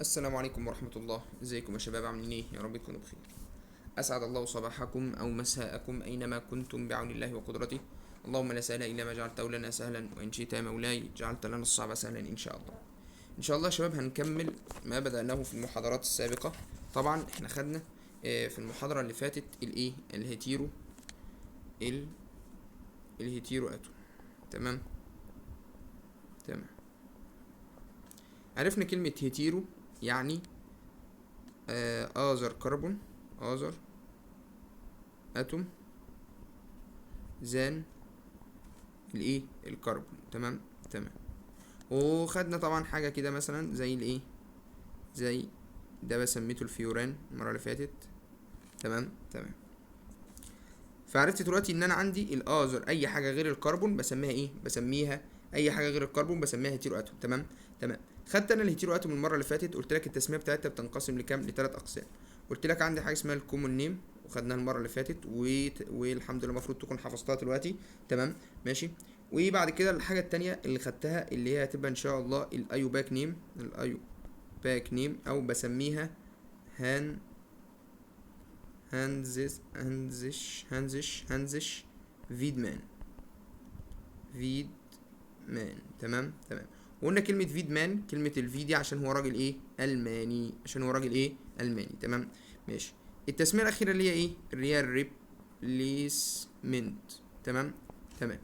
السلام عليكم ورحمة الله. ازيكم يا شباب؟ عاملين ايه؟ يا رب تكونوا بخير. اسعد الله صباحكم او مساءكم اينما كنتم بعون الله وقدرته. اللهم لا سهل الا ما جعلته لنا سهلا، وان شئت يا مولاي جعلت لنا الصعب سهلا ان شاء الله. ان شاء الله يا شباب هنكمل ما بدأناه في المحاضرات السابقة. طبعا احنا خدنا في المحاضرة اللي فاتت الايه؟ ال hetero ال ال hetero atom. تمام تمام. عرفنا كلمة hetero يعني other carbon، other atom than الايه؟ الكربون. تمام تمام. وخدنا طبعا حاجة كده مثلا زي الايه؟ زي ده بسميته الفيوران المرة اللي فاتت. تمام تمام. فعرفت دلوقتي ان انا عندي ال other اي حاجة غير الكربون بسميها ايه؟ بسميها اي حاجة غير الكربون بسميها hetero atom. تمام تمام. خدت انا ال hetero atom المرة اللي فاتت، قلت لك التسمية بتاعتها بتنقسم لكام؟ لثلاث اقسام. قلت لك عندي حاجة اسمها ال common name وخدناها المرة اللي فاتت والحمد لله المفروض تكون حفظتها دلوقتي. تمام ماشي. وبعد كده الحاجة التانية اللي خدتها اللي هي هتبقى ان شاء الله ال IUPAC name، ال IUPAC name او بسميها هان هانزس هانزش هانزش هانزش فيدمان فيدمان. تمام تمام. وقلنا كلمة فيدمان، كلمة ال V دي عشان هو راجل ايه؟ ألماني، عشان هو راجل ايه؟ ألماني. تمام ماشي. التسمية الأخيرة اللي هي ايه؟ اللي هي ال replacement. تمام تمام.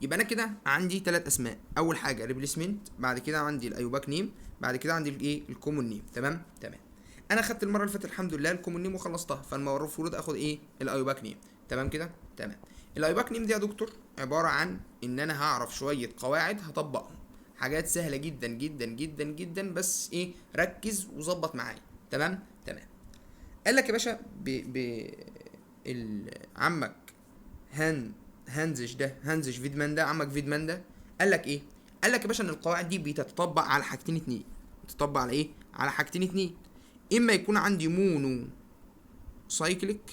يبقى أنا كده عندي ثلاث أسماء. أول حاجة replacement، بعد كده عندي ال IUPAC name، بعد كده عندي الايه؟ ال common name. تمام تمام. انا خدت المرة اللي فاتت الحمد لله ال common name وخلصتها، فالمفروض اخد ايه؟ ال IUPAC name. تمام كده تمام. ال IUPAC name دي يا دكتور عبارة عن ان انا هعرف شوية قواعد هطبقهم، حاجات سهلة جدا جدا جدا جدا، بس ايه؟ ركز وظبط معايا. تمام تمام. قال لك يا باشا ب ب عمك هانزش ده، هانزش فيدمان ده، عمك فيدمان ده قال لك ايه؟ قال لك يا باشا ان القواعد دي بتتطبق على حاجتين اتنين. بتطبق على ايه؟ على حاجتين اتنين. اما يكون عندي mono cyclic،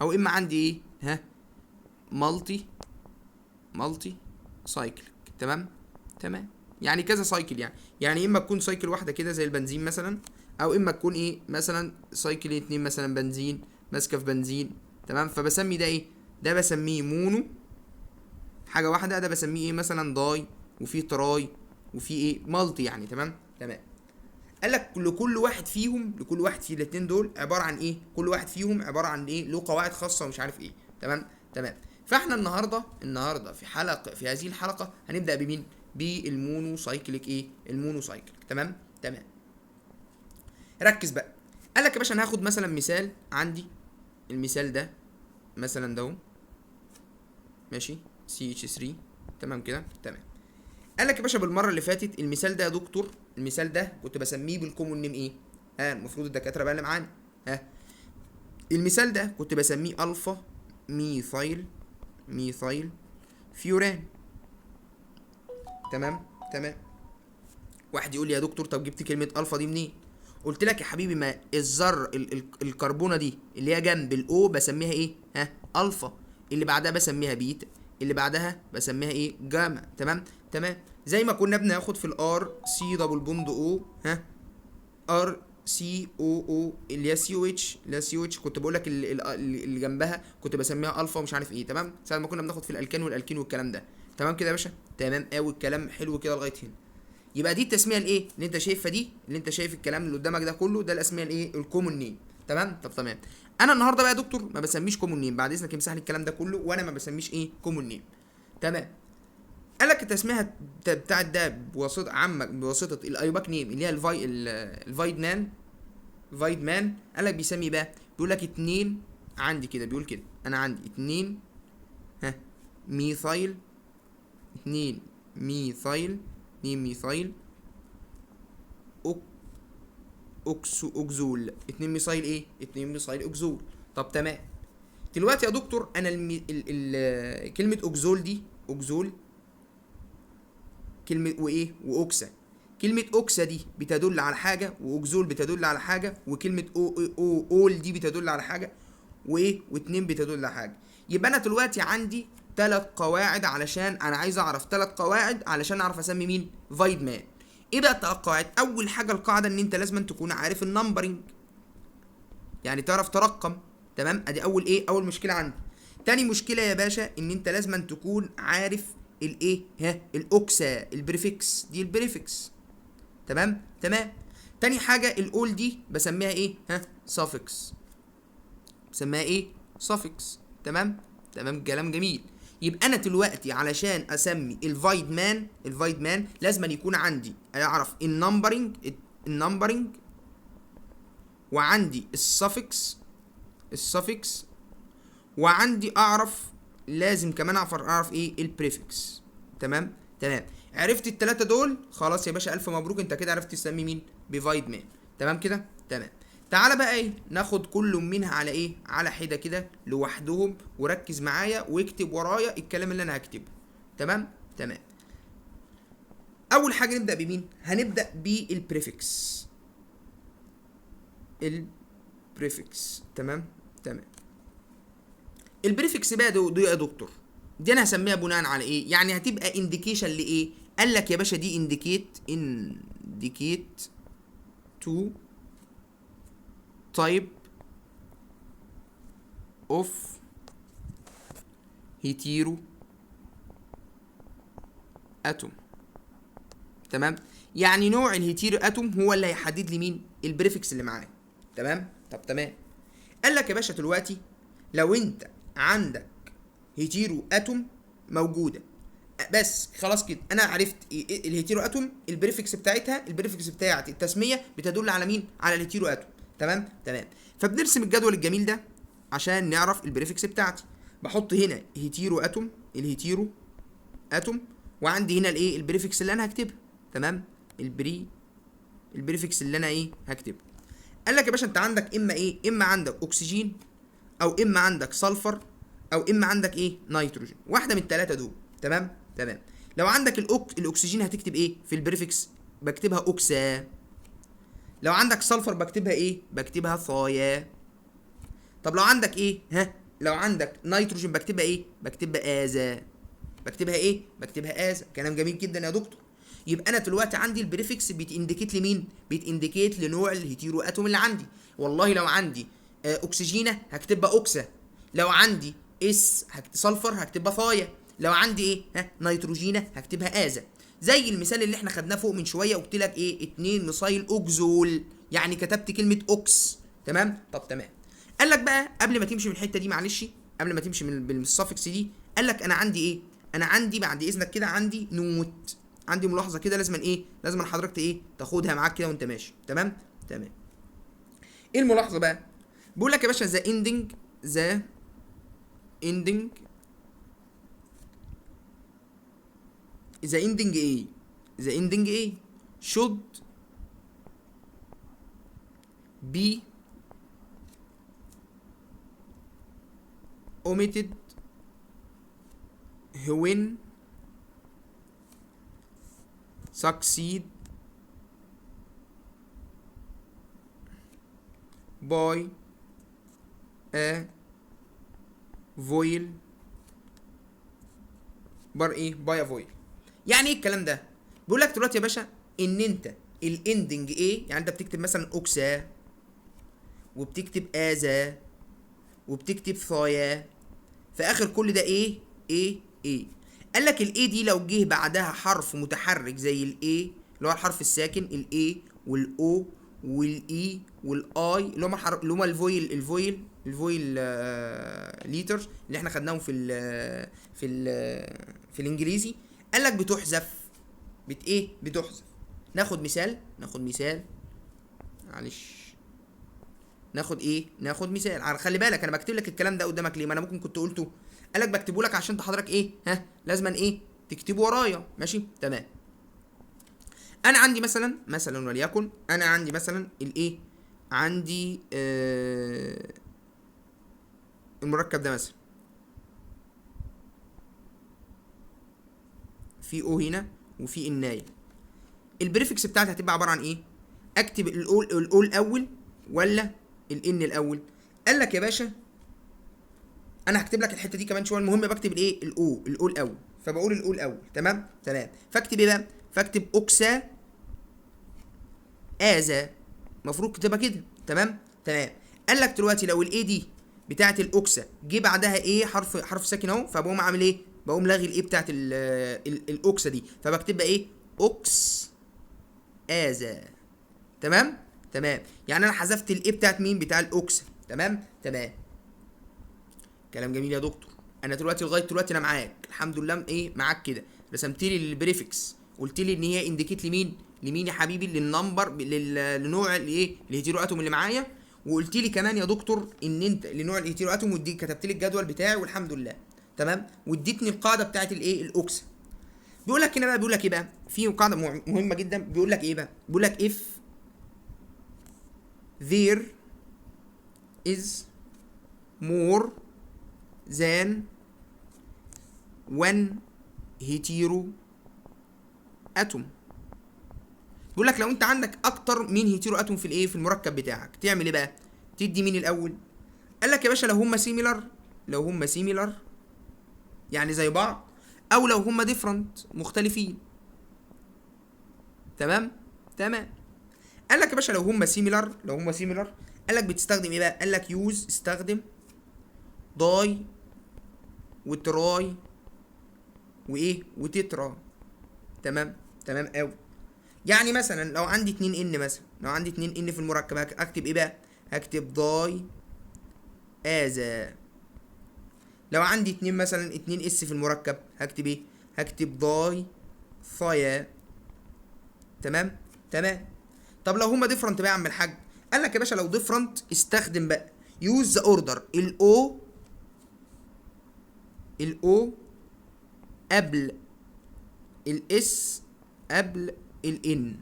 او اما عندي ايه؟ ها، multi cyclic. تمام تمام. يعني كذا cycle، يعني اما تكون cycle واحدة كده زي البنزين مثلا، او اما تكون ايه مثلا cycle اتنين مثلا، بنزين ماسكه في بنزين. تمام. فبسمي ده ايه؟ ده بسميه mono حاجة واحده، ده بسميه ايه مثلا di، وفي tri، وفي ايه multi يعني. تمام تمام. قال لك لكل واحد فيهم، لكل واحد في الاثنين دول عبارة عن ايه؟ كل واحد فيهم عبارة عن ايه؟ له قواعد خاصة ومش عارف ايه. تمام تمام. فاحنا النهارده في هذه الحلقة هنبدا بمين؟ بال mono cyclic ايه؟ ال mono cyclic. تمام تمام. ركز بقى. قال لك يا باشا انا هاخد مثلا مثال، عندي المثال ده مثلا ده اهو ماشي، CH3. تمام كده تمام. قال لك يا باشا بالمرة اللي فاتت المثال ده يا دكتور، المثال ده كنت بسميه بال common name ايه؟ المفروض الدكاترة بقى اللي معانا، ها، المثال ده كنت بسميه alpha methyl methyl furan. تمام تمام. واحد يقول لي يا دكتور طب جبت كلمة الفا دي منين؟ قلت لك يا حبيبي ما الذر الكربونه دي اللي هي جنب ال O بسميها ايه؟ ها، الفا. اللي بعدها بسميها بيتا، اللي بعدها بسميها ايه؟ جاما. تمام تمام. زي ما كنا بناخد في ال R C double bond O، ها، R C O O اللي هي C O H، اللي هي C O H، كنت بقول لك اللي جنبها كنت بسميها الفا ومش عارف ايه. تمام. ساعة ما كنا بناخد في الالكان والالكين والكلام ده. تمام كده يا باشا؟ تمام قوي، الكلام حلو كده لغاية هنا. يبقى دي التسمية الايه اللي انت شايفها دي، اللي انت شايف الكلام اللي قدامك ده كله، ده الاسمية الايه؟ ال common name. تمام. طب تمام. انا النهارده بقى يا دكتور ما بسميش common name، بعد اذنك امسح لي الكلام ده كله، وانا ما بسميش ايه؟ common name. تمام. قال لك التسمية بتاعت ده بواسطة عمك، بواسطة ال IUPAC name اللي هي الفايدمان، فايدمان. قال لك بيسمي بقى، بيقول لك اتنين عندي كده، بيقول كده انا عندي اتنين، ها، methyl، اتنين methyl، اتنين methyl oxo oxole، اتنين methyl ايه؟ اتنين methyl oxole. طب تمام. دلوقتي يا دكتور انا كلمة oxole دي، oxole كلمة وايه؟ و oxa. كلمة oxa دي بتدل على حاجة، و oxole بتدل على حاجة، وكلمة او او ole دي بتدل على حاجة، وايه؟ واتنين بتدل على حاجة. يبقى انا دلوقتي عندي تلات قواعد، علشان انا عايز اعرف تلات قواعد علشان اعرف اسمي مين؟ فايدمان. ايه بقى الثلاث قواعد؟ اول حاجة القاعدة ان انت لازم تكون عارف ال numbering، يعني تعرف ترقم. تمام، ادي اول ايه، اول مشكلة عندي. تاني مشكلة يا باشا ان انت لازم تكون عارف الايه، ها، ال oxa، ال prefix دي، ال prefix. تمام تمام. تاني حاجة ال ol دي بسميها ايه، ها، suffix، بسميها ايه، suffix. تمام تمام، كلام جميل. يبقى انا دلوقتي علشان اسمي ال Wiedemann، ال Wiedemann لازم أن يكون عندي اعرف ال numbering، ال numbering، وعندي ال suffix، ال suffix، وعندي اعرف لازم كمان اعرف ايه، ال prefix. تمام تمام. عرفت التلاتة دول، خلاص يا باشا الف مبروك، انت كده عرفت تسمي مين، ب Wiedemann. تمام كده تمام. تعالى بقى ايه، ناخد كل منها على ايه، على حده كده لوحدهم، وركز معايا واكتب ورايا الكلام اللي انا هكتبه. تمام تمام. اول حاجة نبدا بمين؟ هنبدا بال prefix، ال prefix. تمام تمام. ال prefix بقى دي يا دكتور، دي انا هسميها بناء على ايه؟ يعني هتبقى indication لايه؟ قال لك يا باشا دي indicate، indicate to type of hetero atom. تمام، يعني نوع ال hetero atom هو اللي هيحدد لي مين، ال prefix اللي معايا. تمام، طب تمام. قال لك يا باشا دلوقتي لو انت عندك hetero atom موجودة بس، خلاص كده انا عرفت ال hetero atom ال prefix بتاعتها، ال prefix بتاعت التسمية بتدل على مين؟ على ال hetero atom. تمام تمام. فبنرسم الجدول الجميل ده عشان نعرف ال prefix بتاعتي. بحط هنا hetero atom، ال hetero atom، وعندي هنا الايه، ال prefix اللي انا هكتبها. تمام، ال prefix اللي انا ايه هكتبه. قال لك يا باشا انت عندك اما ايه، اما عندك اكسجين، او اما عندك sulfur، او اما عندك ايه، نيتروجين، واحدة من الثلاثة دول. تمام تمام. لو عندك الاكسجين هتكتب ايه في ال prefix؟ بكتبها oxa. لو عندك sulfur بكتبها ايه؟ بكتبها thia. طب لو عندك ايه، ها، لو عندك نيتروجين بكتبها ايه؟ بكتبها aza. بكتبها ايه؟ بكتبها aza. كلام جميل جدا يا دكتور. يبقى انا دلوقتي عندي ال prefix بت indicate لمين؟ بت indicate لنوع ال hetero atom اللي عندي. والله لو عندي اكسجينه هكتبها oxa، لو عندي اس sulfur هكتبها thia، لو عندي ايه، ها، نيتروجينه هكتبها aza. زي المثال اللي احنا خدناه فوق من شوية، قلت لك ايه، 2 methyl oxol، يعني كتبت كلمة ox. تمام، طب تمام. قال لك بقى قبل ما تمشي من الحتة دي، معلش قبل ما تمشي من ال suffix دي، قال لك انا عندي ايه، انا عندي بعد اذنك كده عندي note، عندي ملاحظة كده لازم ايه، لازم حضرتك ايه تاخدها معاك كده وانت ماشي. تمام تمام. ايه الملاحظة بقى؟ بيقول لك يا باشا the ending، the ending، the ending ايه، the ending ايه should be omitted when succeed by a vowel بار ايه، by a vowel. يعني ايه الكلام ده؟ بيقول لك دلوقتي يا باشا ان انت ال ending ايه، يعني انت بتكتب مثلا oxa وبتكتب aza وبتكتب thia، في اخر كل ده ايه، ايه، ايه. قال لك ال A دي لو جه بعدها حرف متحرك زي ال A اللي هو الحرف الساكن، ال A وال O وال E وال I اللي هم الحرف، اللي هم ال vowel، ال vowel، ال vowel، letters اللي احنا خدناهم في الانجليزي. قال لك بتحذف، بت ايه، بتحذف. ناخد مثال، ناخد مثال، معلش، ناخد ايه، ناخد مثال. على خلي بالك انا بكتب لك الكلام ده قدامك ليه؟ ما انا ممكن كنت قلته. قال لك بكتبه لك عشان انت حضرتك ايه، ها، لازما ايه، تكتبه ورايا. ماشي تمام. انا عندي مثلا، مثلا وليكن انا عندي مثلا الايه، عندي المركب ده مثلا في O هنا وفي النايه. ال prefix بتاعتي هتبقى عبارة عن ايه؟ اكتب ال O الاول ولا ال N الاول؟ قال لك يا باشا انا هكتب لك الحتة دي كمان شوية، المهم بكتب الايه، ال O، ال O الاول، فبقول ال O الاول. تمام تمام. فاكتب ايه بقى؟ فاكتب oxa aza، المفروض تبقى كده. تمام تمام. قال لك دلوقتي لو ال A دي بتاعه ال oxa جه بعدها ايه، حرف ساكن اهو، فبقوم عامل ايه؟ بقوم لاغي ال A بتاعه ال oxa دي، فبكتبها ايه؟ ox aza. تمام تمام. يعني انا حذفت ال A بتاعت مين؟ بتاع ال oxa. تمام تمام. كلام جميل يا دكتور. انا دلوقتي لغاية دلوقتي انا معاك الحمد لله، ايه معاك كده. رسمت لي ال prefix، قلت لي ان هي indicate لمين؟ لمين يا حبيبي؟ لل number، لنوع الايه؟ ال hetero atom اللي معايا. وقلت لي كمان يا دكتور ان انت لنوع ال hetero atom، ودي كتبت لي الجدول بتاعي والحمد لله. تمام. واديتني القاعدة بتاعت الايه؟ ال oxa. بيقول لك هنا بقى، بيقول لك ايه بقى؟ في قاعدة مهمة جدا، بيقول لك ايه بقى؟ بيقول لك if there is more than one hetero atom. بيقول لك لو انت عندك اكتر من hetero atom في الايه؟ في المركب بتاعك، تعمل ايه بقى؟ تدي مين الاول؟ قال لك يا باشا لو هما similar، لو هما similar يعني زي بعض، او لو هما different مختلفين. تمام تمام. قال لك يا باشا لو هما similar، لو هما similar قال لك بتستخدم ايه بقى؟ قال لك use، استخدم di و tri وايه؟ و tetra. تمام تمام قوي. يعني مثلا لو عندي 2 N مثلا، لو عندي 2 N في المركب اكتب ايه بقى؟ هكتب di aza. لو عندي 2 مثلا 2 S في المركب هكتب ايه؟ هكتب di thia. تمام تمام. طب لو هما different بقى يا عم الحاج؟ قال لك يا باشا لو different استخدم بقى use the order ال O، ال O قبل ال S قبل ال N.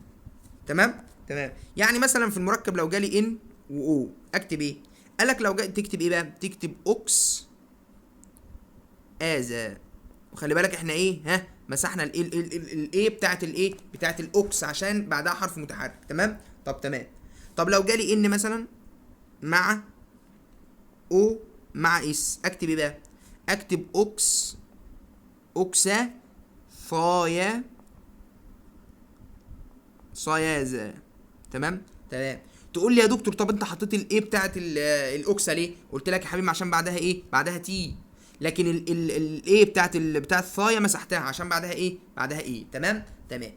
تمام تمام. يعني مثلا في المركب لو جالي N و O اكتب ايه؟ قال لك لو جاي تكتب ايه بقى؟ تكتب ox aza. وخلي بالك احنا ايه؟ ها، مسحنا ال ال ال ال A بتاعت الايه؟ بتاعت ال ox عشان بعدها حرف متحرك. تمام. طب تمام. طب لو جالي N مثلا مع O مع S اكتب ايه بقى؟ اكتب ox oxa thia thiaza. تمام تمام. تقول لي يا دكتور طب انت حطيت ال A بتاعت ال oxa ليه؟ قلت لك يا حبيبي عشان بعدها ايه؟ بعدها T. لكن ال A بتاعت بتاعت thia مسحتها عشان بعدها ايه؟ بعدها A. تمام تمام.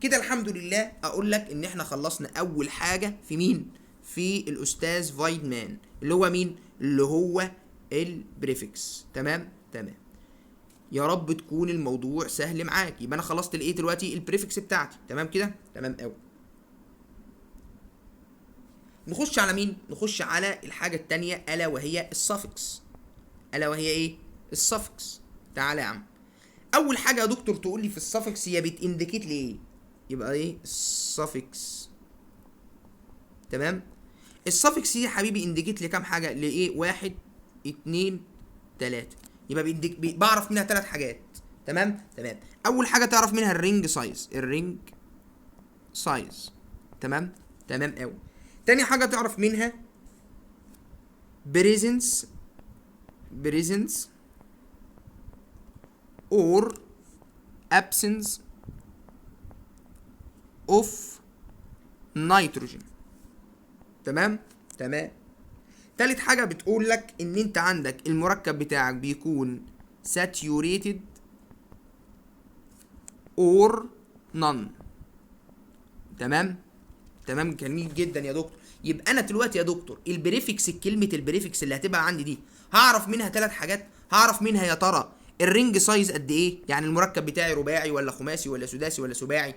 كده الحمد لله اقول لك ان احنا خلصنا اول حاجة في مين؟ في الاستاذ فايدمان، اللي هو مين؟ اللي هو ال prefix. تمام تمام. يا رب تكون الموضوع سهل معاك. يبقى انا خلصت الايه دلوقتي؟ ال prefix بتاعتي. تمام كده؟ تمام قوي. نخش على مين؟ نخش على الحاجة التانية، الا وهي ال suffix. الا وهي ايه؟ ال suffix. تعالى يا عم. اول حاجة يا دكتور تقول لي في ال suffix هي بت indicate لايه؟ يبقى ايه ال suffix؟ تمام. ال suffix دي يا حبيبي indicate لكام حاجة؟ لايه؟ 1 2 3. يبقى بعرف منها 3 حاجات. تمام تمام. اول حاجة تعرف منها ال ring size، ال ring size. تمام تمام قوي. تاني حاجة تعرف منها presence or absence of nitrogen. تمام تمام. تالت حاجة بتقول لك ان انت عندك المركب بتاعك بيكون saturated or none. تمام تمام. جميل جدا يا دكتور. يبقى انا دلوقتي يا دكتور ال prefix، كلمة ال prefix اللي هتبقى عندي دي هعرف منها 3 حاجات. هعرف منها يا ترى ال ring size قد ايه، يعني المركب بتاعي رباعي ولا خماسي ولا سداسي ولا سباعي،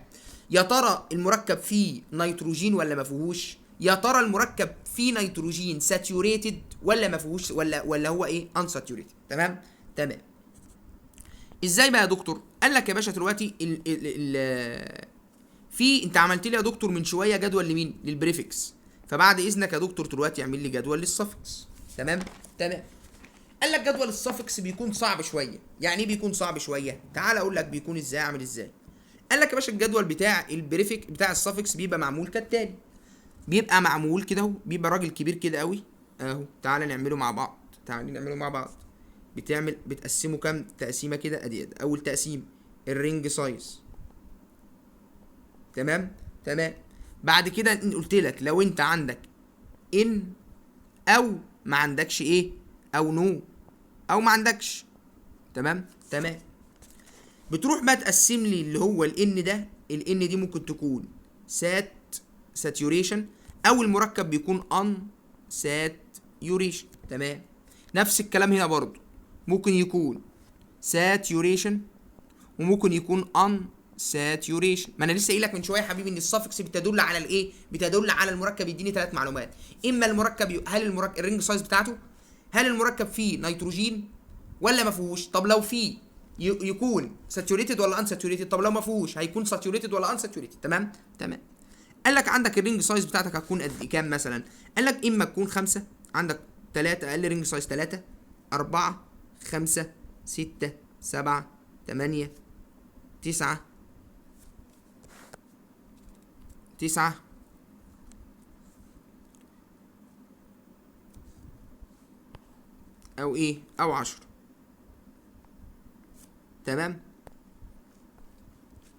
يا ترى المركب فيه نيتروجين ولا ما فيهوش، يا ترى المركب فيه نيتروجين saturated ولا ما فيهوش، ولا هو ايه unsaturated. تمام تمام. ازاي بقى يا دكتور؟ قال لك يا باشا دلوقتي ال ال ال في انت عملت لي يا دكتور من شوية جدول لمين؟ لل prefix. فبعد اذنك يا دكتور دلوقتي اعمل لي جدول لل suffix. تمام تمام. قال لك جدول ال suffix بيكون صعب شوية. يعني ايه بيكون صعب شوية؟ تعال اقول لك بيكون ازاي، عامل ازاي. قال لك يا باشا الجدول بتاع ال prefix بتاع ال suffix بيبقى معمول كالتالي. بيبقى معمول كده اهو، بيبقى راجل كبير كده قوي اهو. تعالى نعمله مع بعض، تعالى نعمله مع بعض. بتقسمه كام تقسيمه كده؟ ادي اول تقسيم ال ring size. تمام تمام. بعد كده قلت لك لو انت عندك in او ما عندكش ايه، او no، او ما عندكش. تمام تمام. بتروح بقى تقسم لي اللي هو ال N ده، ال N دي ممكن تكون saturation او المركب بيكون unsaturation. تمام. نفس الكلام هنا برضو، ممكن يكون saturation وممكن يكون unsaturation. ما انا لسه قايل لك من شوية يا حبيبي ان ال suffix بتدل على الايه؟ بتدل على المركب. يديني ثلاث معلومات، اما المركب هل المركب ال ring size بتاعته، هل المركب فيه نيتروجين ولا ما فيهوش؟ طب لو فيه يكون saturated ولا unsaturated؟ طب لو ما فيهوش هيكون saturated ولا unsaturated؟ تمام تمام. قال لك عندك ال ring size بتاعتك هتكون قد كام مثلا؟ قال لك اما تكون 5، عندك 3، اقل ring size 3، 4، 5، 6، 7، 8، 9، 9، او ايه، او 10. تمام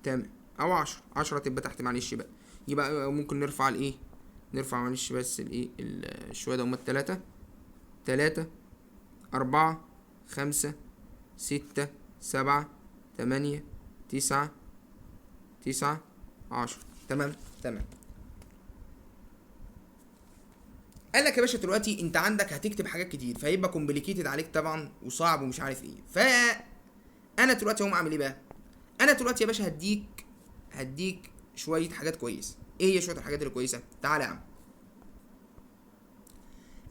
تمام، او 10، 10 تبقى تحت معلش بقى. يبقى ممكن نرفع الايه، نرفع معلش بس الايه شوية ده، هما التلاتة، 3، 4، 5، 6، 7، 8، 9، 9، 10. تمام تمام. قال لك يا باشا دلوقتي انت عندك هتكتب حاجات كتير، فهيبقى complicated عليك طبعا وصعب ومش عارف ايه. فانا دلوقتي هقوم اعمل ايه بقى؟ انا دلوقتي يا باشا هديك شوية حاجات كويسة. ايه هي شوية الحاجات اللي كويسة؟ تعالى يا عم،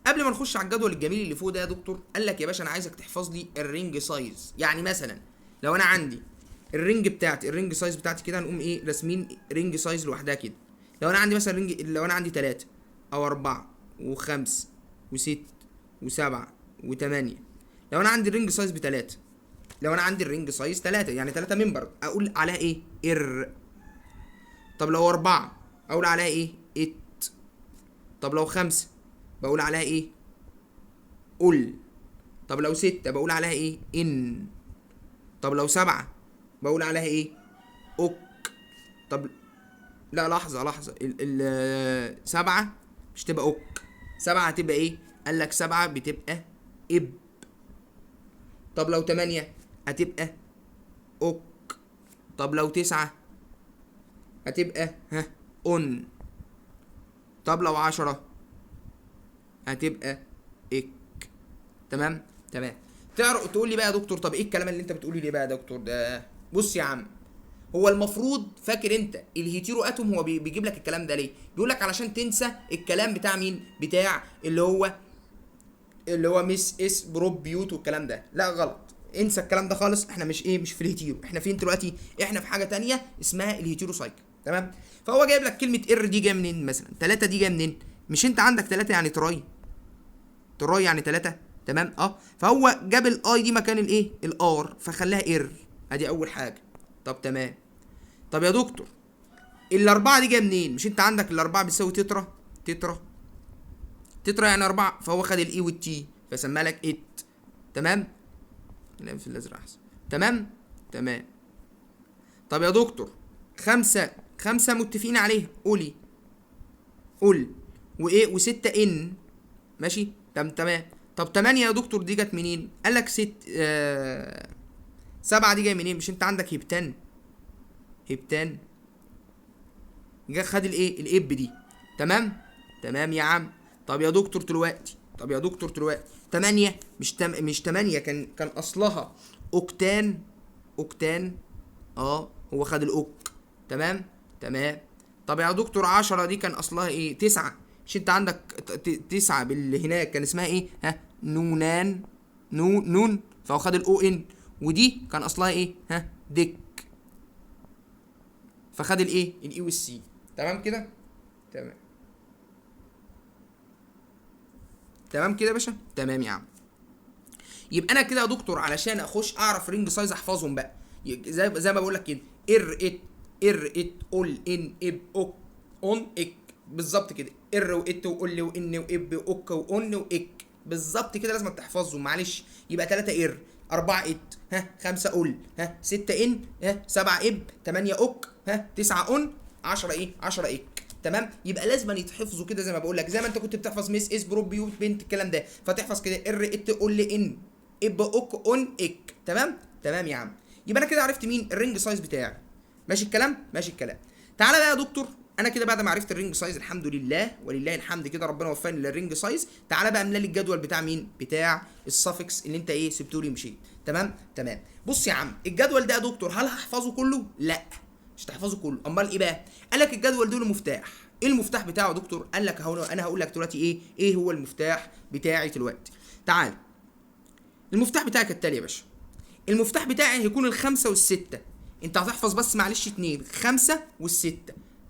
قبل ما نخش على الجدول الجميل اللي فوق ده يا دكتور، قال لك يا باشا انا عايزك تحفظ لي ال ring size. يعني مثلا لو انا عندي ال ring بتاعتي، ال ring size بتاعتي كده، هنقوم ايه راسمين ring size لوحدها كده. لو انا عندي مثلا ring، لو انا عندي 3 او 4 و5 و6 و7 و8، لو انا عندي ال ring size ب3، لو انا عندي ال ring size 3 يعني 3 member، اقول عليها ايه؟ ir. طب لو 4 اقول عليها ايه؟ et. طب لو 5 بقول عليها ايه؟ ol. طب لو 6 بقول عليها ايه؟ en. طب لو 7 بقول عليها ايه؟ oc. طب لا لحظة لحظة، ال 7 مش تبقى oc، 7 هتبقى ايه؟ قال لك 7 بتبقى ep. طب لو 8 هتبقى oc. طب لو 9 هتبقى ها on. طب لو 10 هتبقى ec. تمام تمام. تعرف تقول لي بقى يا دكتور طب ايه الكلام اللي انت بتقولي لي بقى يا دكتور ده؟ بص يا عم، هو المفروض فاكر انت ال hetero atom هو بيجيب لك الكلام ده ليه؟ بيقول لك علشان تنسى الكلام بتاع مين؟ بتاع اللي هو meth eth prop but والكلام ده. لا غلط، انسى الكلام ده خالص. احنا مش ايه، مش في ال hetero، احنا فين دلوقتي؟ احنا في حاجة تانية اسمها ال heterocycle. تمام. فهو جايب لك كلمة ir دي جاية منين مثلا؟ 3 دي جاية منين؟ مش انت عندك 3 يعني tri، tri يعني 3. تمام. فهو جاب ال I دي مكان الايه؟ ال R، فخلاها ir. ادي اول حاجة. طب تمام. طب يا دكتور الاربعة دي جاية منين؟ مش انت عندك الاربعة بتساوي tetra، tetra tetra يعني 4، فهو خد ال E وال T فسماها لك et. تمام. نعمل في الازرق احسن. تمام تمام. طب يا دكتور 5 متفقين عليها، قولي قول وايه، و6 en، ماشي. تمام. طب 8 يا دكتور دي جت منين؟ قال لك 7 دي جاية منين؟ مش انت عندك heptan، heptan جه خد الايه؟ ال ep دي. تمام تمام يا عم. طب يا دكتور دلوقتي، طب يا دكتور دلوقتي 8 مش 8 كان اصلها octan، octan، هو خد ال oc. تمام تمام. طب يا دكتور 10 دي كان اصلها ايه؟ 9، مش انت عندك 9 باللي هناك كان اسمها ايه؟ ها nonan، non، فهو خد ال O N، ودي كان اصلها ايه؟ ها dec، فخد الايه؟ ال E وال C. تمام كده؟ تمام تمام كده يا باشا. تمام يا عم. يبقى انا كده يا دكتور علشان اخش اعرف ring size احفظهم بقى، زي ما بقول لك كده، ir et ir et ol en ep oc un ec، بالظبط كده، ir و et و ol و en و ep و oc و un و ec، بالظبط كده لازم تحفظهم معلش. يبقى 3 ir، 4 et، ها 5 ol، ها 6 en، ها 7 ep، 8 oc، ها 9 un، 10 ايه؟ 10 ec. تمام؟ يبقى لازم يتحفظوا كده زي ما بقول لك، زي ما انت كنت بتحفظ meth eth prop but pent الكلام ده، فتحفظ كده r et ol en ep oc on ec. تمام؟ تمام يا عم. يبقى انا كده عرفت مين ال ring size بتاعي. ماشي الكلام؟ ماشي الكلام. تعالى بقى يا دكتور، انا كده بعد ما عرفت ال ring size الحمد لله ولله الحمد كده ربنا وفقني لل ring size. تعالى بقى املى لي الجدول بتاع مين؟ بتاع ال suffix اللي انت ايه سبته لي مشيت. تمام؟ تمام. بص يا عم، الجدول ده يا دكتور هل هحفظه كله؟ لا، مش هتحفظه كله. امال ايه بقى؟ قال لك الجدول ده له مفتاح. ايه المفتاح بتاعه يا دكتور؟ قال لك اهو، انا هقول لك دلوقتي ايه هو المفتاح بتاعي دلوقتي. تعال، المفتاح بتاعك التالي يا باشا. المفتاح بتاعي هيكون الخمسة والستة. انت هتحفظ بس معلش 2، 5 وال6.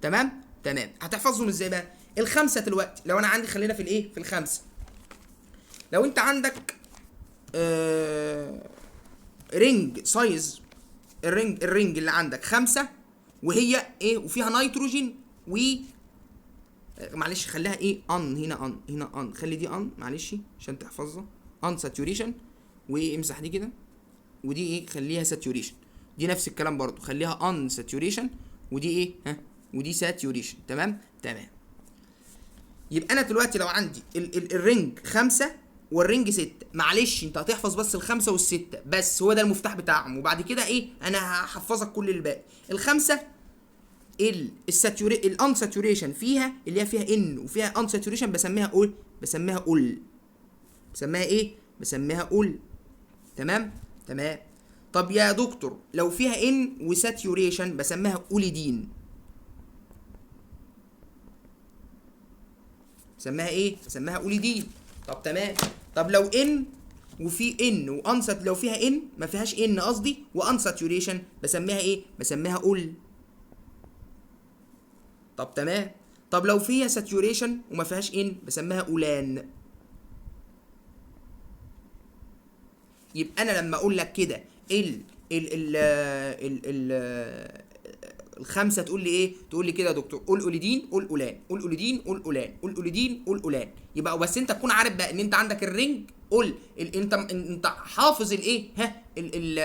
تمام؟ تمام. هتحفظهم ازاي بقى؟ الخمسة دلوقتي لو انا عندي، خلينا في الايه؟ في الخمسة. لو انت عندك ring size، ال ring اللي عندك 5 وهي ايه؟ وفيها نيتروجين و معلش خليها ايه؟ un هنا، un هنا، un، خلي دي un معلش عشان تحفظها، unsaturation، وامسح دي كده، ودي ايه؟ خليها saturation. دي نفس الكلام برضو، خليها unsaturation، ودي ايه؟ ها، ودي saturation. تمام؟ تمام. يبقى انا دلوقتي لو عندي ال ring 5 وال ring 6، معلش انت هتحفظ بس ال5 وال6 بس، هو ده المفتاح بتاعهم، وبعد كده ايه؟ انا هحفظك كل الباقي. الخمسة ال ال unsaturation فيها اللي هي فيها n وفيها unsaturation بسميها ol، بسميها ol، بسميها ايه؟ بسميها ol. تمام؟ تمام. طب يا دكتور لو فيها n و saturation بسميها olidine، بسميها ايه؟ بسميها olidine. طب تمام. طب لو n وفي n و unsat، لو فيها n ما فيهاش n قصدي و unsaturation بسميها ايه؟ بسميها ol. طب تمام. طب لو فيها saturation وما فيهاش n بسميها olan. يبقى انا لما اقول لك كده ال ال ال ال ال الخمسة تقول لي ايه؟ تقول لي كده يا دكتور ol olidine ol olan ol olidine ol olan ol olidine ol olan. يبقى بس انت تكون عارف بقى ان انت عندك ال ring ol انت حافظ الايه؟ ها ال ال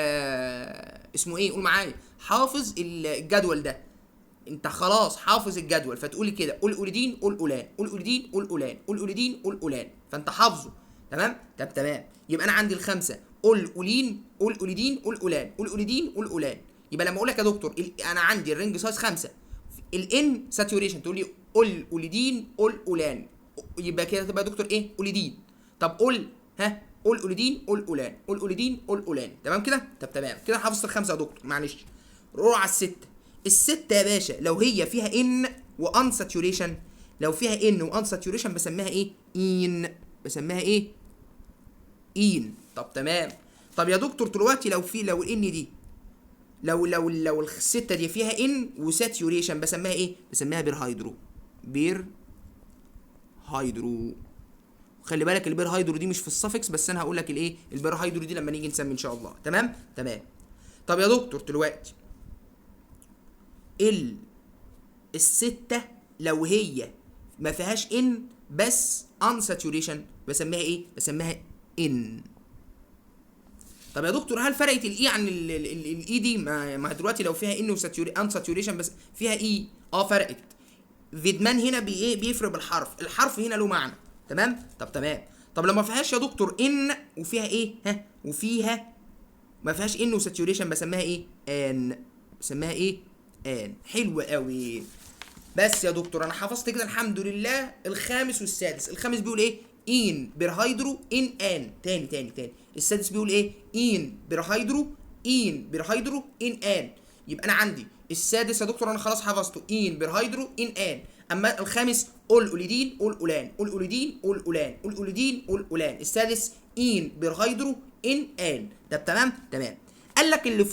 اسمه ايه؟ قول معايا، حافظ الجدول ده، انت خلاص حافظ الجدول، فتقولي كده ol olidine ol olan ol olidine ol olan ol olidine ol olan، فانت حافظه. تمام؟ طب تمام. يبقى انا عندي الخمسة ol olene ol olidine ol olan ol olidine ol olan. يبقى لما اقول لك يا دكتور انا عندي ال ring size 5 ال n saturation تقول لي ol olidine ol olan، يبقى كده تبقى يا دكتور ايه؟ olidine. طب ol ها ol olidine ol olan ol olidine ol olan. تمام كده؟ طب تمام كده حافظت الخمسة يا دكتور. معلش روح على الستة. الستة يا باشا لو هي فيها n و unsaturation، لو فيها n و unsaturation بسميها ايه؟ ene. بسميها ايه؟ ene. طب تمام. طب يا دكتور دلوقتي لو في، لو ال n دي، لو لو لو الستة دي فيها n و saturation بسميها ايه؟ بسميها perhydro. perhydro. خلي بالك ال perhydro دي مش في ال suffix، بس انا هقول لك الايه ال perhydro دي لما نيجي نسمي ان شاء الله. تمام؟ تمام. طب يا دكتور دلوقتي الستة لو هي ما فيهاش n بس unsaturation بسميها ايه؟ بسميها en. طب يا دكتور هل فرقت ال e عن ال e دي؟ ما دلوقتي لو فيها n و unsaturation بس فيها e، فرقت. Wiedemann هنا بي ايه؟ بيفرق بالحرف، الحرف هنا له معنى. تمام؟ طب تمام. طب لو ما فيهاش يا دكتور n وفيها ايه؟ ها، وفيها ما فيهاش n و saturation بسميها ايه؟ ane. بسميها ايه؟ ane. حلو قوي. بس يا دكتور انا حفظت كده الحمد لله الخامس والسادس. الخامس بيقول ايه؟ ene perhydro en ane. تاني تاني تاني. السادس بيقول ايه؟ ene perhydro ene perhydro en ane. يبقى انا عندي السادس يا دكتور انا خلاص حفظته، ene perhydro en ane. اما الخامس ol olidine ol olan ol olidine ol olan ol olidine ol olan. السادس ene perhydro en ane. طب تمام؟ تمام. قال لك اللي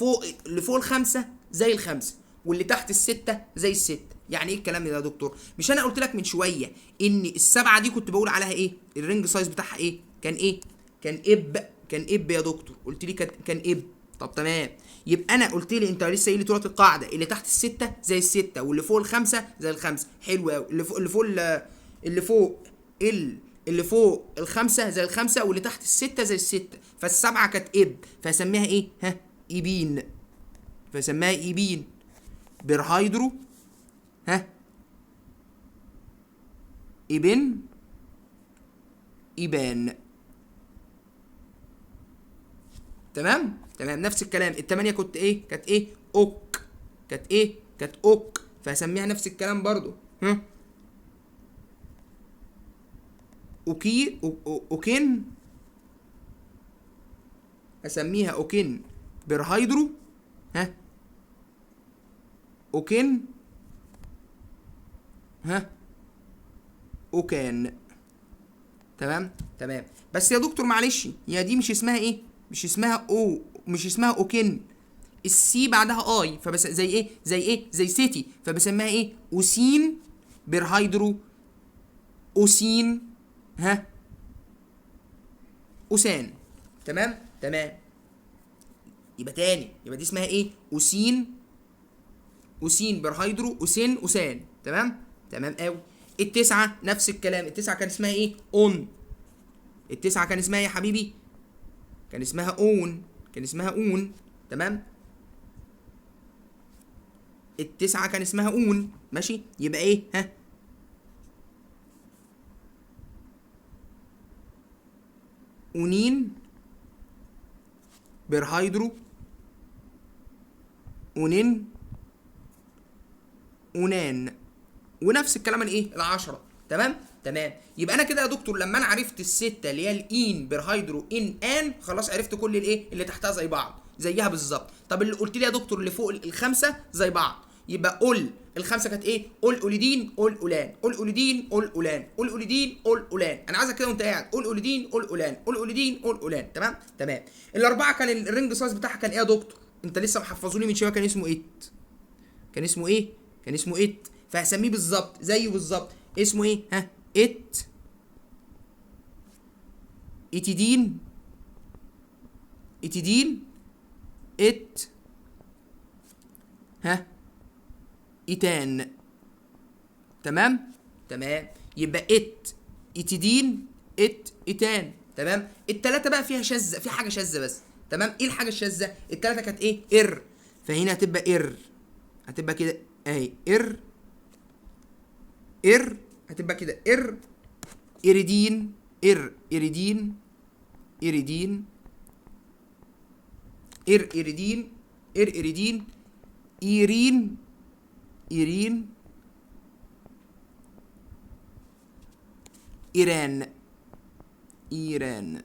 فوق الخمسة زي الخمسة، واللي تحت الستة زي الستة. يعني ايه الكلام ده يا دكتور؟ مش انا قلت لك من شوية ان السبعة دي كنت بقول عليها ايه؟ ال ring size بتاعها ايه؟ كان ايه؟ كان ep. كان ep يا دكتور، قلت لي كان ep. طب تمام. يبقى انا قلت لي انت لسه قايل لي طولة القاعدة اللي تحت الستة زي الستة واللي فوق الخمسة زي الخمسة. حلو قوي. اللي فوق، اللي فوق اللي فوق اللي فوق الخمسة زي الخمسة واللي تحت الستة زي الستة، فالسبعه كانت ep، فسميها ايه؟ ها، epene. فسميها epene perhydro ها ايبن، ايبان. تمام تمام. نفس الكلام التمانية كنت ايه؟ كانت ايه؟ اوك. كانت ايه؟ كانت اوك، فهسميها نفس الكلام برضو. ها، اوكي، اوكين، اسميها اوكين perhydro. ها، اوكين، ها، اوكان. تمام تمام. بس يا دكتور معلش، يا دي مش اسمها ايه؟ مش اسمها او، مش اسمها اوكين، ال C بعدها I، فبس زي ايه؟ زي ايه؟ زي city، فبسميها ايه؟ اوسين perhydro، اوسين، ها، اوسان. تمام تمام. يبقى تاني، يبقى دي اسمها ايه؟ اوسين، اوسين perhydro، اوسين، اوسان. تمام تمام قوي. التسعة نفس الكلام، التسعة كان اسمها ايه؟ اون. التسعة كان اسمها ايه يا حبيبي؟ كان اسمها اون، كان اسمها اون. تمام. التسعة كان اسمها اون، ماشي. يبقى ايه؟ ها، اونين perhydro، اونين، اونان. ونفس الكلام الايه؟ العشرة. تمام تمام. يبقى انا كده يا دكتور لما انا عرفت الستة اللي هي ال ene perhydro en ane، خلاص عرفت كل الايه اللي تحتها زي بعض، زيها بالظبط. طب اللي قلت لي يا دكتور اللي فوق الخمسة زي بعض، يبقى قول الخمسة كانت ايه؟ قول اوليدين، قول اولان، قول اوليدين، قول اولان، قول اوليدين، قول اولان. انا عايزك كده وانت قاعد قول اوليدين، قول اولان، قول اوليدين، قول اولان. تمام تمام. الاربعة كان ال ring size بتاعها كان ايه يا دكتور؟ انت لسه محفظوني من شوية، كان اسمه et. كان اسمه ايه؟ كان اسمه et، فهسميه بالظبط زيه بالظبط. اسمه ايه؟ ها، et، etidine، etidine، et، ها، ايتان. تمام تمام. يبقى et، etidine، et، ايتان. تمام. التلاتة بقى فيها شاذة، في حاجة شاذة بس. تمام. ايه الحاجة الشاذة؟ التلاتة كانت ايه؟ ir، فهنا هتبقى ir، هتبقى كده اهي ir، ir، هتبقى كده ir، iridine، ir، iridine، iridine، ir، iridine، ir، iridine، irine، irine، irane، irane.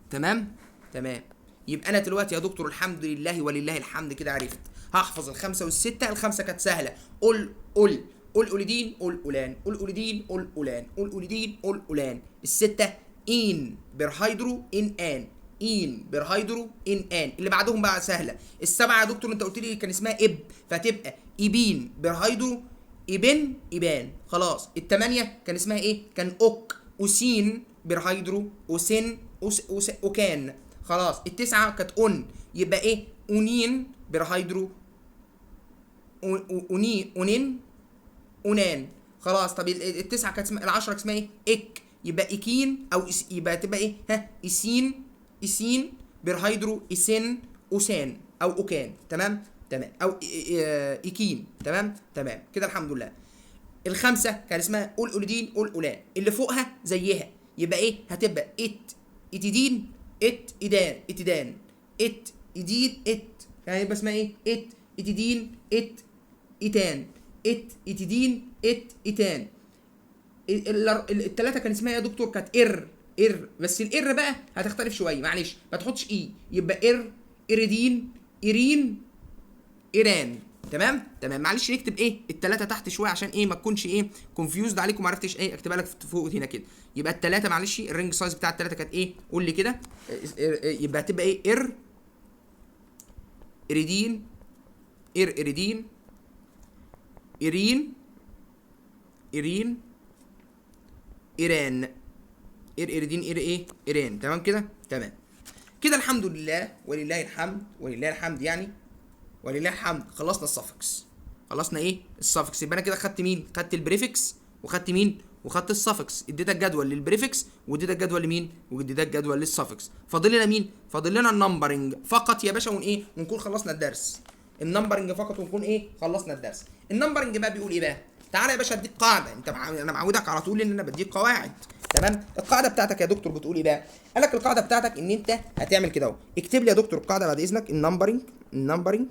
تمام تمام. يبقى انا دلوقتي يا دكتور الحمد لله ولله الحمد كده عرفت هحفظ الخمسة والستة. الخمسة كانت سهلة، قول قول قول اوليدين، قول اولان، قول اوليدين، قول اولان، قول اوليدين، قول اولان. الستة ene perhydro en ane، ene perhydro en ane. اللي بعدهم بقى سهلة. السبعة يا دكتور انت قلت لي كان اسمها ep، فهتبقى epene perhydro، epene، epane. خلاص. الثمانية كان اسمها ايه؟ كان oc، ocene perhydro، ocene، أوس، ocane. خلاص. التسعة كانت one، يبقى ايه؟ onene perhydro، one، onen، onane. خلاص. طب التسعة كانت اسمها، العشرة كانت اسمها ايه؟ ec، يبقى ecene او يبقى تبقى ايه؟ ها، ecene، ecene perhydro، ecene، ocane او ocane. تمام تمام. او ecene. تمام تمام كده الحمد لله. الخمسة كان اسمها ol olidine، ol olane. اللي فوقها زيها، يبقى ايه؟ هتبقى et، etidine، et، idane، etidane، et، idine، et. كان هيبقى اسمها ايه؟ et، etidine، et، etane، et، etidine، et، etane. التلاتة كان اسمها ايه يا دكتور؟ كانت ir، ir، بس ال ir بقى هتختلف شوية، معلش ما تحطش e، يبقى ir، iridine، irine، irane. تمام تمام. معلش نكتب ايه التلاتة تحت شوية عشان ايه ما تكونش ايه confused عليكم، ما عرفتش ايه اكتبها لك فوق هنا كده. يبقى التلاتة معلش ال ring size بتاع التلاتة كانت ايه؟ قول لي كده. يبقى هتبقى ايه؟ ir، iridine، ir، iridine، irine، irine، irane، ir، iridine، ir ايه؟ irane. تمام كده تمام كده الحمد لله ولله الحمد، ولله الحمد يعني، ولله الحمد. خلصنا ال suffix، خلصنا ايه؟ ال suffix. يبقى انا كده خدت مين؟ خدت ال prefix، وخدت مين؟ وخدت ال suffix. اديتك جدول لل prefix، واديتك جدول لمين؟ واديتك جدول لل suffix. فاضل لنا مين؟ فاضل لنا ال numbering فقط يا باشا، ون ايه؟ ونكون خلصنا الدرس. ال numbering فقط ونكون ايه؟ خلصنا الدرس. ال numbering بقى بيقول ايه بقى؟ تعالى يا باشا اديك قاعدة، انت انا معودك على طول ان انا بديك قواعد. تمام. القاعدة بتاعتك يا دكتور بتقول ايه بقى؟ قال لك القاعدة بتاعتك ان انت هتعمل كده اهو. اكتب لي يا دكتور القاعدة بعد اذنك، ال numbering، ال numbering.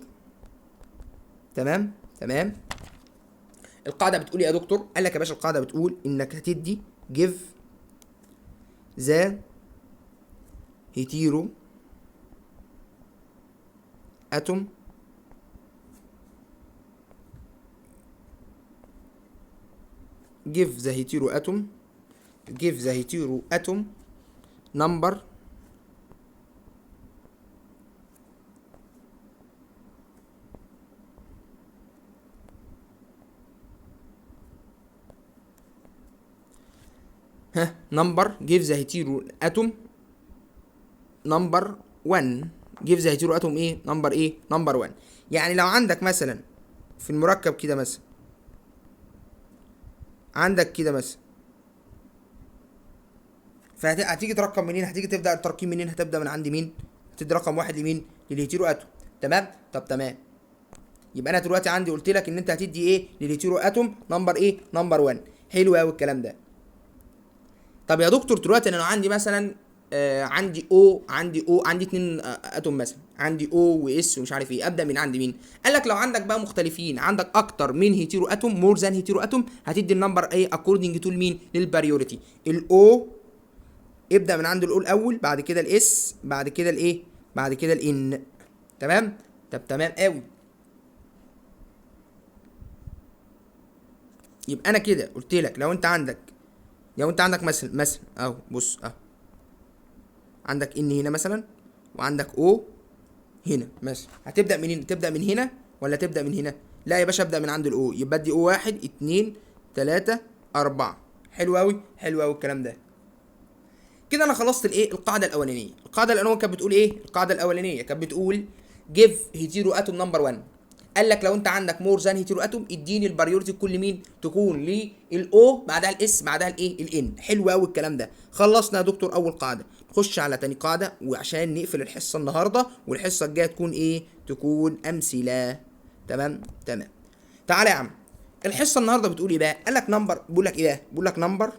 تمام تمام. القاعدة بتقول ايه يا دكتور؟ قال لك يا باشا القاعدة بتقول انك هتدي give the hetero atom give the hetero atom give the hetero atom number ها number give the hetero atom number 1 give the hetero atom ايه؟ number ايه؟ number 1. يعني لو عندك مثلا في المركب كده مثلا، عندك كده مثلا، فهتيجي ترقم منين؟ هتيجي تبدا الترقيم منين؟ هتبدا من عند مين؟ هتدي رقم 1 لمين؟ لل hetero atom. تمام؟ طب تمام. يبقى انا دلوقتي عندي قلت لك ان انت هتدي ايه لل hetero atom؟ number ايه؟ number 1. حلو قوي الكلام ده. طب يا دكتور دلوقتي انا لو عندي مثلا عندي O، عندي O، عندي 2 atom مثلا، عندي O و S ومش عارف ايه، ابدا من عند مين؟ قال لك لو عندك بقى مختلفين، عندك اكتر من hetero atom، more than hetero atom، هتدي ال number ايه؟ according to لمين؟ لل priority. ال O ابدا من عند ال O الاول، بعد كده ال S، بعد كده الايه؟ بعد كده ال N. تمام؟ طب تمام قوي. يبقى انا كده قلت لك لو انت عندك، لو انت عندك مثلا، مثلا اهو بص اهو، عندك N هنا مثلا وعندك O هنا مثلا، هتبدا منين؟ تبدا من هنا ولا تبدا من هنا؟ لا يا باشا ابدا من عند ال O، يبقى ادي O 1 2 3 4. حلو قوي، حلو قوي الكلام ده. كده انا خلصت الايه؟ القاعدة الاولانية. القاعدة الاولانية كانت بتقول ايه؟ القاعدة الاولانية كانت بتقول give hetero atom number 1. قال لك لو انت عندك more than hetero atom اديني ال priority لكل مين؟ تكون لل O بعدها ال S بعدها الايه؟ ال N. حلو قوي الكلام ده. خلصنا يا دكتور اول قاعدة، نخش على تاني قاعدة، وعشان نقفل الحصة النهارده والحصه الجاية تكون ايه؟ تكون امثلة. تمام تمام. تعالى يا عم، الحصة النهارده بتقول ايه بقى؟ قال لك number، بيقول لك ايه بقى؟ بيقول لك number،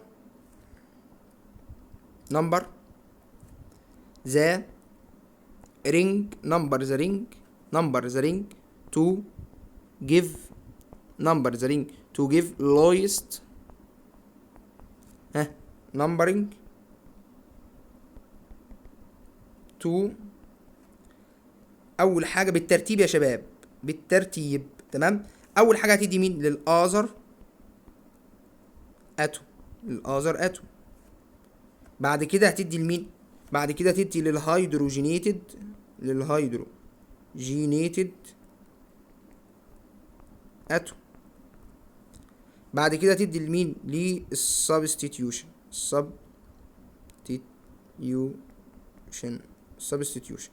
number the ring، number the ring، number the ring to give، number the ring to give lowest ها numbering to. اول حاجة بالترتيب يا شباب، بالترتيب. تمام. اول حاجة هتدي مين؟ لل other atom، لل other atom. بعد كده هتدي لمين؟ بعد كده تدي لل hydrogenated، لل hydrogenated atom. بعد كده تدي لمين؟ لل substitution، substitution، substitution.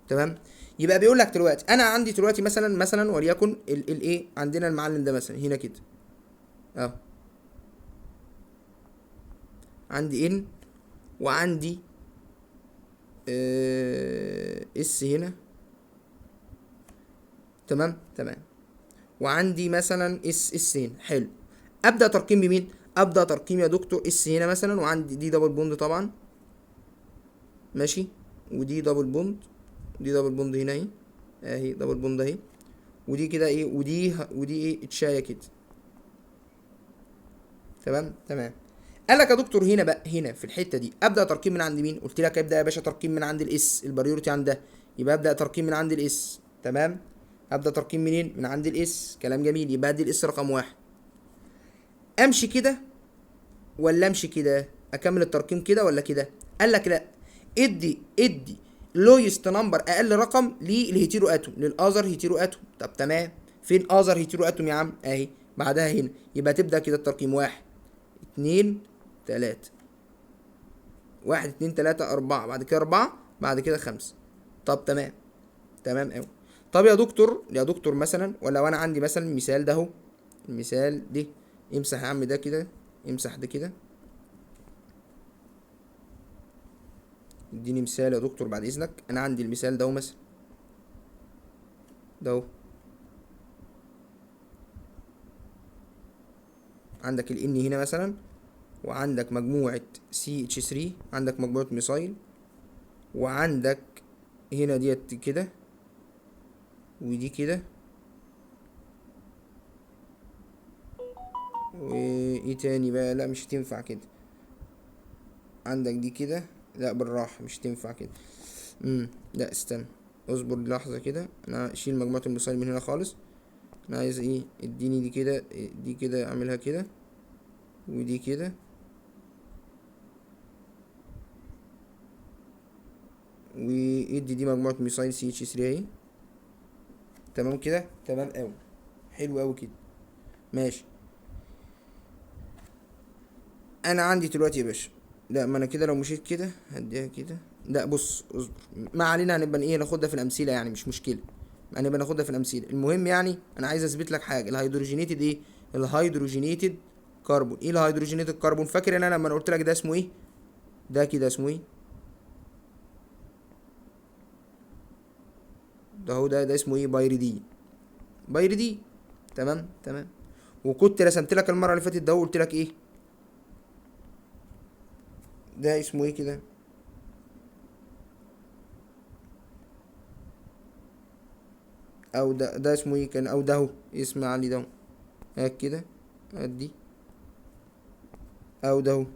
تمام. يبقى بيقول لك دلوقتي انا عندي دلوقتي مثلا، مثلا وليكن الايه، عندنا المعلم ده مثلا هنا كده اهو، عندي N وعندي S هنا. تمام تمام. وعندي مثلا S، S هنا. حلو. ابدا ترقيم بمين؟ ابدا ترقيم يا دكتور S هنا مثلا، وعندي دي double bond طبعا، ماشي، ودي double bond، دي double bond هنا اهي، اهي double bond اهي، ودي كده ايه، ودي ايه، اتشايه كده. تمام تمام. قال لك يا دكتور هنا بقى، هنا في الحتة دي ابدا ترقيم من عند مين؟ قلت لك ابدا يا باشا ترقيم من عند ال S، ال priority عند ده، يبقى ابدا ترقيم من عند ال S. تمام. ابدا ترقيم منين؟ من عند ال S. كلام جميل. يبقى ادي ال S رقم 1. امشي كده ولا امشي كده؟ اكمل الترقيم كده ولا كده؟ قال لك لا، ادي lowest number، اقل رقم لل hetero atom، لل other hetero atom. طب تمام. فين other hetero atom يا عم؟ اهي بعدها هنا. يبقى تبدا كده الترقيم 1 2 3، 1 2 3 4، بعد كده 4، بعد كده 5. طب تمام تمام قوي. طب يا دكتور، يا دكتور مثلا، ولو انا عندي مثلا المثال ده اهو، المثال ده، امسح يا عم ده كده، امسح ده كده، اديني مثال يا دكتور بعد اذنك. انا عندي المثال ده اهو مثلا، ده اهو، عندك ال N هنا مثلا، وعندك مجموعة CH3، عندك مجموعة methyl، وعندك هنا ديت كده ودي كده، وايه تاني بقى؟ لا مش هتنفع كده. عندك دي كده، لا بالراحة مش هتنفع كده. لا استنى اصبر لحظة كده، انا اشيل مجموعة ال methyl من هنا خالص. انا عايز ايه؟ اديني دي كده، دي كده اعملها كده، ودي كده، وادي دي مجموعة methyl CH3 اهي. تمام كده، تمام قوي، حلو قوي كده، ماشي. انا عندي دلوقتي يا باشا، لا ما انا كده لو مشيت كده هديها كده، لا بص اصبر، ما علينا، هنبقى ايه ناخدها في الامثلة يعني، مش مشكلة، هنبقى ناخدها في الامثلة. المهم يعني انا عايز اثبت لك حاجة، ال hydrogenated ايه؟ ال hydrogenated carbon. ايه ال hydrogenated carbon؟ فاكر ان انا لما قلت لك ده اسمه ايه؟ ده كده اسمه ايه؟ ده هو ده اسمه ايه؟ pyridine. pyridine، تمام تمام. وكنت رسمت لك المرة اللي فاتت ده وقلت لك ايه؟ ده اسمه ايه كده؟ او ده اسمه ايه كان؟ او ده اهو اسم علي ده اهو، هات كده، هات دي، او ده اهو،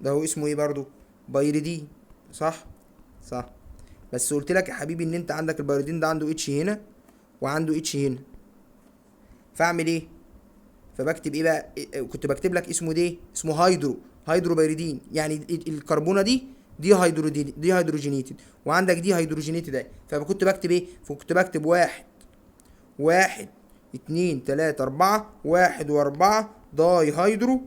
ده اهو اسمه ايه برضو؟ pyridine، صح؟ صح. بس قلت لك يا حبيبي ان انت عندك ال pyridine ده عنده H هنا وعنده H هنا، فاعمل ايه؟ فبكتب ايه بقى؟ كنت بكتب لك اسمه ده، اسمه hydro pyridine، يعني الكربونه دي دي hydrogenated، وعندك دي hydrogenated اهي. فكنت بكتب ايه؟ فكنت بكتب 1 1 2 3 4، 1 و4 dihydro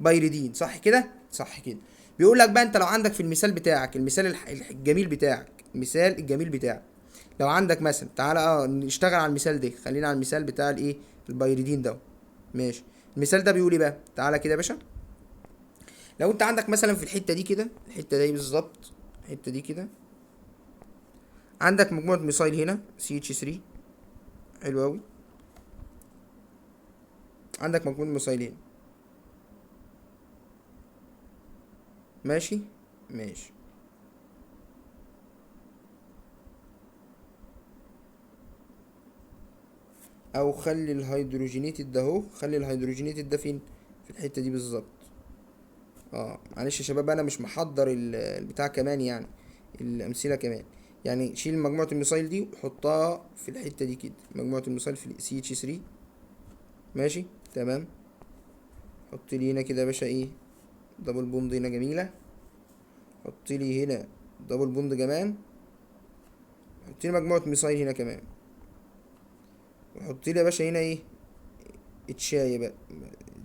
pyridine، صح كده؟ صح كده. بيقول لك بقى انت لو عندك في المثال بتاعك، المثال الجميل بتاعك، المثال الجميل بتاعك، لو عندك مثلا، تعالى نشتغل على المثال ده، خلينا على المثال بتاع الايه؟ ال pyridine ده، ماشي. المثال ده بيقول ايه بقى؟ تعالى كده يا باشا، لو انت عندك مثلا في الحتة دي كده، الحتة دي بالظبط، الحتة دي كده، عندك مجموعة methyl هنا CH3، حلو قوي، عندك مجموعة methyl هنا، ماشي ماشي. او خلي ال hydrogenated ده اهو، خلي ال hydrogenated ده فين؟ في الحتة دي بالظبط. معلش يا شباب انا مش محضر البتاع كمان، يعني الامثلة كمان، يعني شيل مجموعة ال methyl دي وحطها في الحتة دي كده، مجموعة ال methyl في CH3، ماشي تمام. حط لي هنا كده يا باشا ايه؟ double bond هنا جميلة، حط لي هنا double bond كمان، حط لي مجموعة methyl هنا كمان، وحط لي يا باشا هنا ايه؟ اتشايه بقى،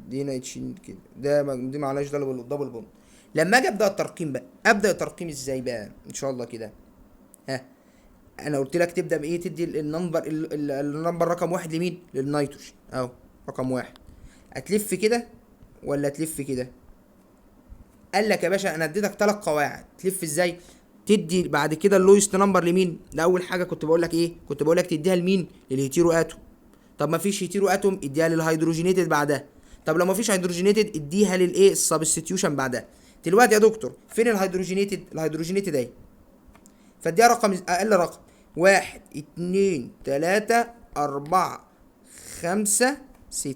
دي هنا H كده، ده دي معلش double bond. لما اجي ابدا الترقيم بقى، ابدا الترقيم ازاي بقى ان شاء الله كده؟ ها، انا قلت لك تبدا بايه؟ تدي ال number ال number رقم 1 لمين؟ للنيتروجين اهو رقم 1. هتلف كده ولا تلف كده؟ قال لك يا باشا انا اديتك 3 قواعد، تلف ازاي؟ تدي بعد كده ال lowest number لمين؟ ده اول حاجة كنت بقول لك ايه؟ كنت بقول لك تديها لمين؟ لل hetero atom. طب ما فيش hetero atom اديها لل hydrogenated بعدها. طب لو ما فيش hydrogenated اديها للايه؟ ال substitution بعدها. دلوقتي يا دكتور فين ال hydrogenated؟ ال hydrogenated اهي، فاديها رقم اقل رقم، 1 2 3 4 5 6،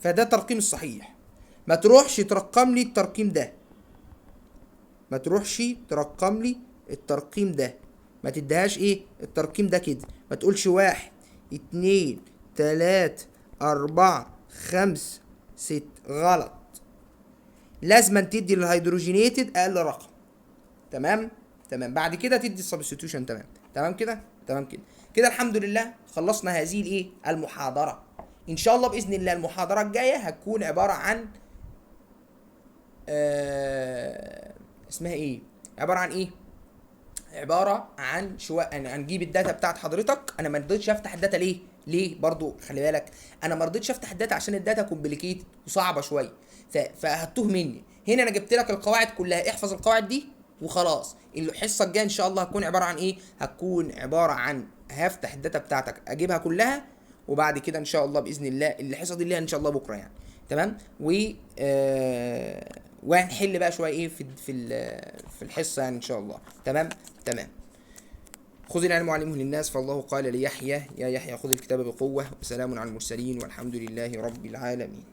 فده الترقيم الصحيح. ما تروحش ترقم لي الترقيم ده، ما تروحش ترقم لي الترقيم ده، ما تديهاش ايه الترقيم ده كده، ما تقولش 1 2 3 4 5 6، غلط. لازم تدي لل hydrogenated اقل رقم، تمام تمام. بعد كده تدي ال substitution، تمام تمام كده، تمام كده كده. الحمد لله خلصنا هذه الايه؟ المحاضرة. ان شاء الله باذن الله المحاضرة الجاية هتكون عبارة عن اسمها ايه؟ عبارة عن ايه؟ عبارة عن شوية، انا هنجيب ال data بتاعت حضرتك. انا ما رضيتش افتح ال data ليه؟ ليه؟ برضو خلي بالك انا ما رضيتش افتح ال data عشان ال data complicated وصعبة شوية، فهتوه مني. هنا انا جبت لك القواعد كلها، احفظ القواعد دي وخلاص. الحصة الجاية ان شاء الله هتكون عبارة عن ايه؟ هتكون عبارة عن هفتح ال data بتاعتك اجيبها كلها، وبعد كده ان شاء الله باذن الله الحصة دي اللي هي ان شاء الله بكره، يعني تمام. و وهنحل بقى شوية ايه في الحصة يعني ان شاء الله. تمام تمام. خذ العلم وعلمه للناس، فالله قال ليحيى يا يحيى خذ الكتاب بقوة، وسلام على المرسلين، والحمد لله رب العالمين.